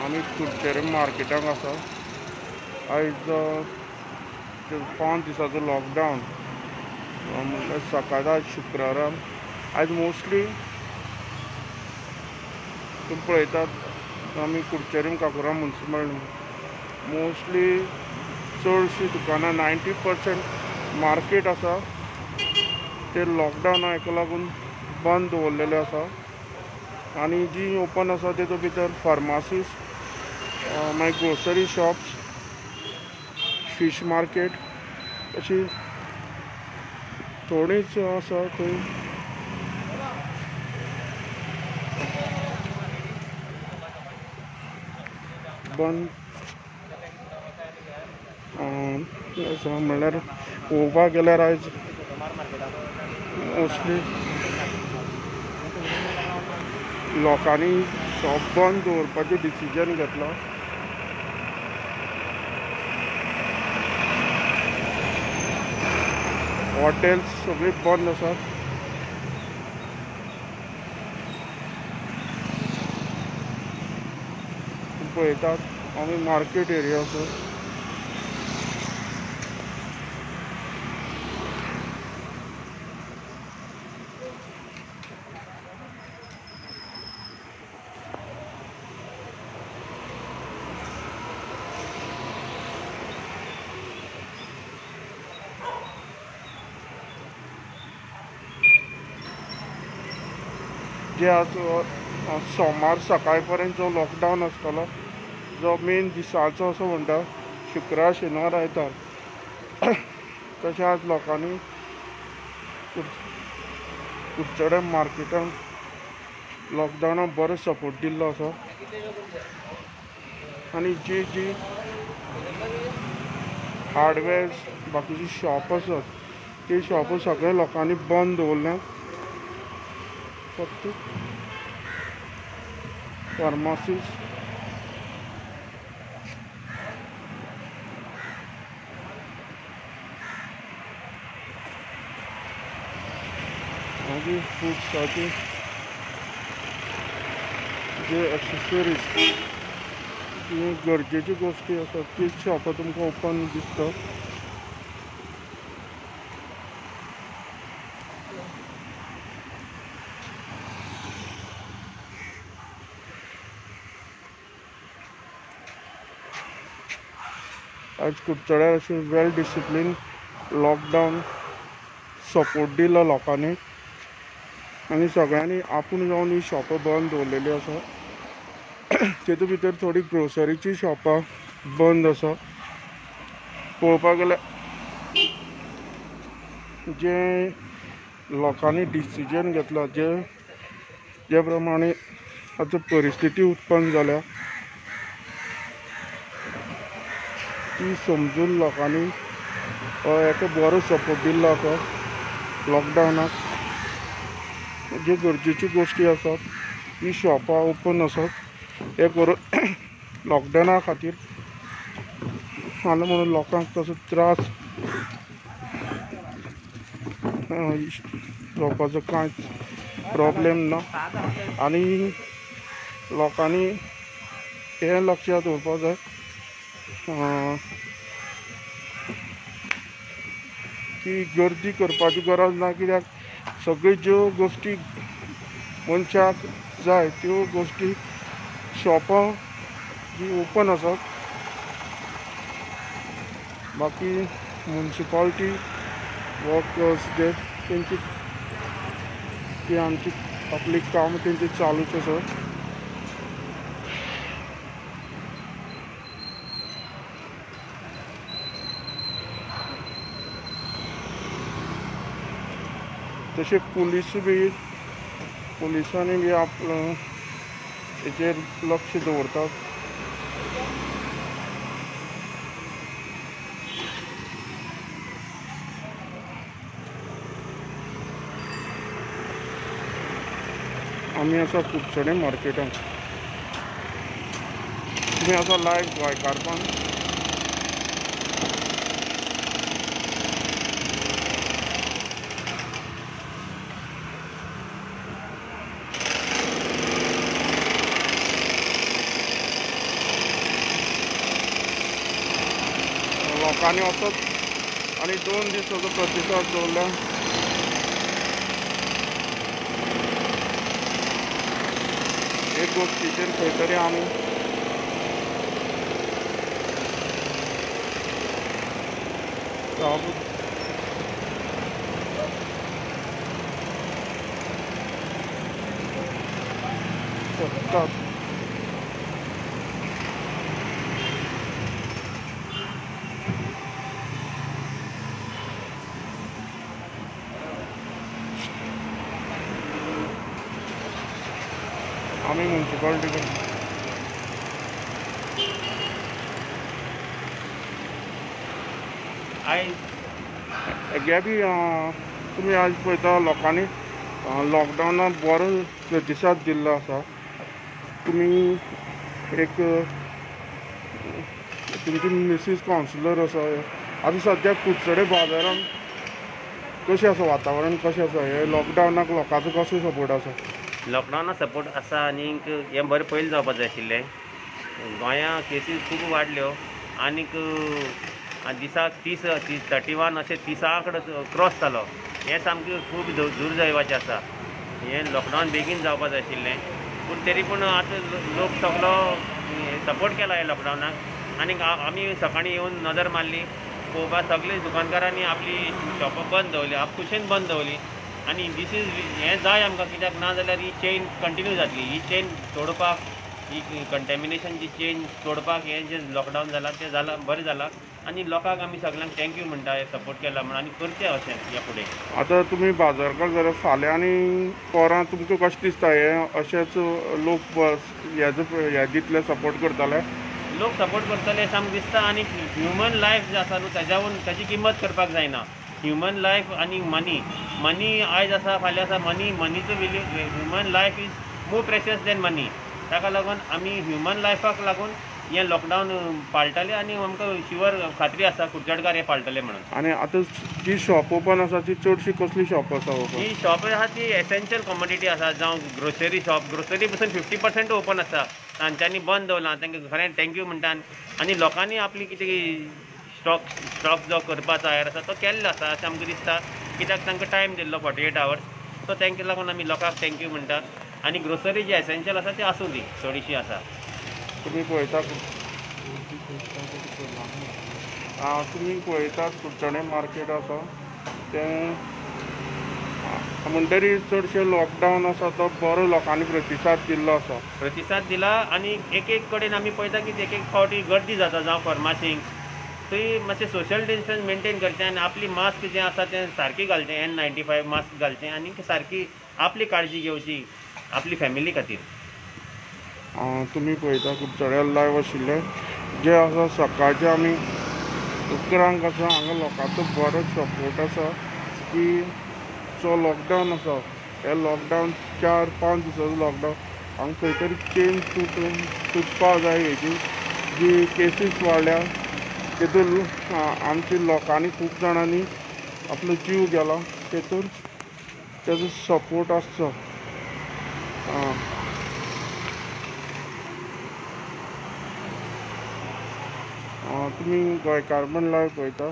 आमी कुडचडे मार्केटाक आसा. आयज 5 दिसाचो लॉकडावन म्हणल्यार सकाळ शुक्रारा. आयज मोस्टली तुमी पळयतात आमी कुडचडे काकुरा मुन्सिपालिटी मोस्टली चडशीं दुकानां 90% मार्केट आसा ते लॉकडावना हेका लागून बंद दवरलेले आसा. आनी जी ओपन आसा तेतूंत भितर फार्मासीस, मागीर ग्रोसरी शॉप्स, फीश मार्केट अशी थोडीच आसा थंय. बंद आसा. म्हणल्यार पळोवपाक गेल्यार आयज मोस्टली लोकांनी शॉप बंद दवरपाचें डिसिजन घेतलां. हॉटेल्स सगळीं बंद आसात. पळयतात आमी मार्केट एरिया आसा. जे आज सोमार सकाळ पर्यंत जो लॉकडावन आसतलो, जो मेन दिसाचो असो म्हणटा शुक्रार शेनवार आयतार, तशें आज लोकांनी कुडचडे मार्केटान लॉकडावनाक बरो सपोर्ट दिल्लो आसा. आनी जी जी हार्डवेअर्स बाकीची शॉप आसात ती शॉपां सगळ्या लोकांनी बंद दवरल्या. फक्त फार्मासीस, मागीर फ्रुट्साची जे एक्सेसरीज जी गरजेची गोश्टी आसात तीच शॉपां तुमकां ओपन दिसता. आज कुडचड्यार अशें वेल डिसिप्लीन लॉकडावन सपोर्ट दिलो लोकांनी आनी सगळ्यांनी आपूण जावन ही शॉपां बंद दवरलेली आसा. तेतूंत भितर थोडी ग्रोसरीची शॉपां बंद आसा. पळोवपाक गेल्यार जे लोकांनी डिसिजन घेतला, जे जे प्रमाणे आतां परिस्थिती उत्पन्न जाल्या ती समजून लोकांनी एका बरो सपोर्ट दिल्लो आसा लॉकडावनाक. ज्यो गरजेच्यो गोश्टी आसात ती शॉपां ओपन आसात हे करून लॉकडावना खातीर आनी म्हणून लोकांक तसो त्रास जावपाचो कांयच प्रॉब्लेम ना. आनी लोकांनी हें लक्षांत दवरपाक जाय की गर्दी करपाची गरज ना, कित्याक सगळ्यो ज्यो गोश्टी मनशाक जाय त्यो गोश्टी शॉपां जी ओपन आसात. बाकी मुन्सिपालिटी वर्कर्स जे तेंची ती आमची आपली कामां तेंची चालूच आसा. तशें पुलीस बी पुलिसांनी बी आपलो हेचेर लक्ष दवरतात. आमी आसा कुडचडे मार्केटान. तुमी आसा लायव्ह गोंयकारपण. लोकांनी असोच आनी 2 दीस ताजो प्रतिसाद दवरला. एक गोश्टीचेर खंय तरी आमी शकतात. आमी म्युनिसिपालिटी आयज गॅबी तुमी आज पळयता लोकांनी लॉकडावनाक बरो प्रतिसाद दिल्लो आसा. तुमी एक तुमची मिसीस कावन्सिलर आसा. आतां सद्याक कुडचडे बाजारान कशें आसा वातावरण, कशें आसा हे लॉकडावनाक लोकांचो कसो सपोर्ट आसा? लॉकडावनाक सपोर्ट आसा आनीक हें बरें पयलीं जावपाक जाय आशिल्लें. गोंया केसीस खूब वाडल्यो आनीक दिसाक 30 31 अशें 30 कडेन क्रॉस जालो. हें सामकें खूब दुर्दैवाचें आसा. हें लॉकडावन बेगीन जावपाक जाय आशिल्लें, पूण तरी पूण आतां लोक सगलो सपोर्ट केला ह्या लॉकडावनाक. आनीक आमी सकाळीं येवन नदर मारली पळोवपाक, सगळे दुकानदारांनी आपली शॉपां बंद दवरली, आपखुशेन बंद दवरली. आनी these is हें जाय आमकां, कित्याक ना जाल्यार ही चेन कंटिन्यू जातली. ही चेन तोडपाक, ही कंटेमिनेशनची चेन तोडपाक हें जें लॉकडावन जालां तें जालां, बरें जालां. आनी लोकांक आमी सगळ्यांक thank you म्हणटा, हे सपोर्ट केला म्हण, आनी करचें अशें ह्या फुडें. आतां तुमी बाजारकार जाल्यार फाल्यां आनी परां तुमकां कशें दिसता हें अशेंच लोक हे दितले सपोर्ट करतले? लोक सपोर्ट करतले अशें आमकां दिसता. आनी ह्युमन लायफ जें आसा न्हू ताज्यावून ताजी किंमत करपाक जायना. ह्युमन लायफ आनी मनी, मनी आयज आसा फाल्यां आसा, money मनीचो value, human life is more precious than money. ताका लागून आमी ह्युमन लायफाक लागून हें लॉकडावन पाळटले आनी आमकां शुवर खात्री आसा कुडचडकार हें पाळटले म्हणून. आनी आतां जी शॉप ओपन आसा ती चडशी कसली शॉप आसा ओपन? ही शॉप आसा ती एसेन्शियल कॉमोडिटी आसा, जावं ग्रोसरी शॉप. ग्रोसरी पसून 50% ओपन आसा, तांच्यांनी बंद दवरलां, तांकां खरें thank you म्हणटा. आनी लोकांनी आपली कितें स्टॉक जो करपाचो तयार आसा तो केल्लो आसा अशें आमकां दिसता, कित्याक तांकां टायम दिल्लो 48 आवर्स. सो तांकां लागून आमी लोकांक thank you म्हणटा. आनी ग्रोसरी जी एसेन्शियल आसा ती आसूं दी, थोडीशी आसा. तुमी पळयतात, तुमी पळयतात कुडचडे मार्केट आसा तें म्हणटरी चडशें लॉकडावन आसा तो बरो लोकांनी प्रतिसाद दिल्लो आसा. प्रतिसाद दिला आनी एक एक कडेन आमी पळयता की एक एक फावटी गर्दी जाता, जावं फार्मासींक, थंय मातशें सोशल डिस्टन्स मेनटेन करचें आनी आपली मास्क जें आसा तें सारकें घालचें, N95 mask घालचें आनी सारकी आपली काळजी घेवची आपली फॅमिली खातीर. तुमी पळयता कुडचड्यार लायव आशिल्ले जे आसा सकाळचे आमी 11 आसा. हांगा लोकांचो बरो सपोर्ट आसा की जो लॉकडावन आसा हे लॉकडावन 4-5 दिसाचो लॉकडावन हांगा खंय तरी चेन तुटपा जाय. हेजी जी केसीस वाडल्या तेतून आमच्या लोकांनी खूब जाणांनी आपलो जीव गेला, तेतून तेजो सपोर्ट आसचो. तुमी गोंयकार म्हण लायव पळयता.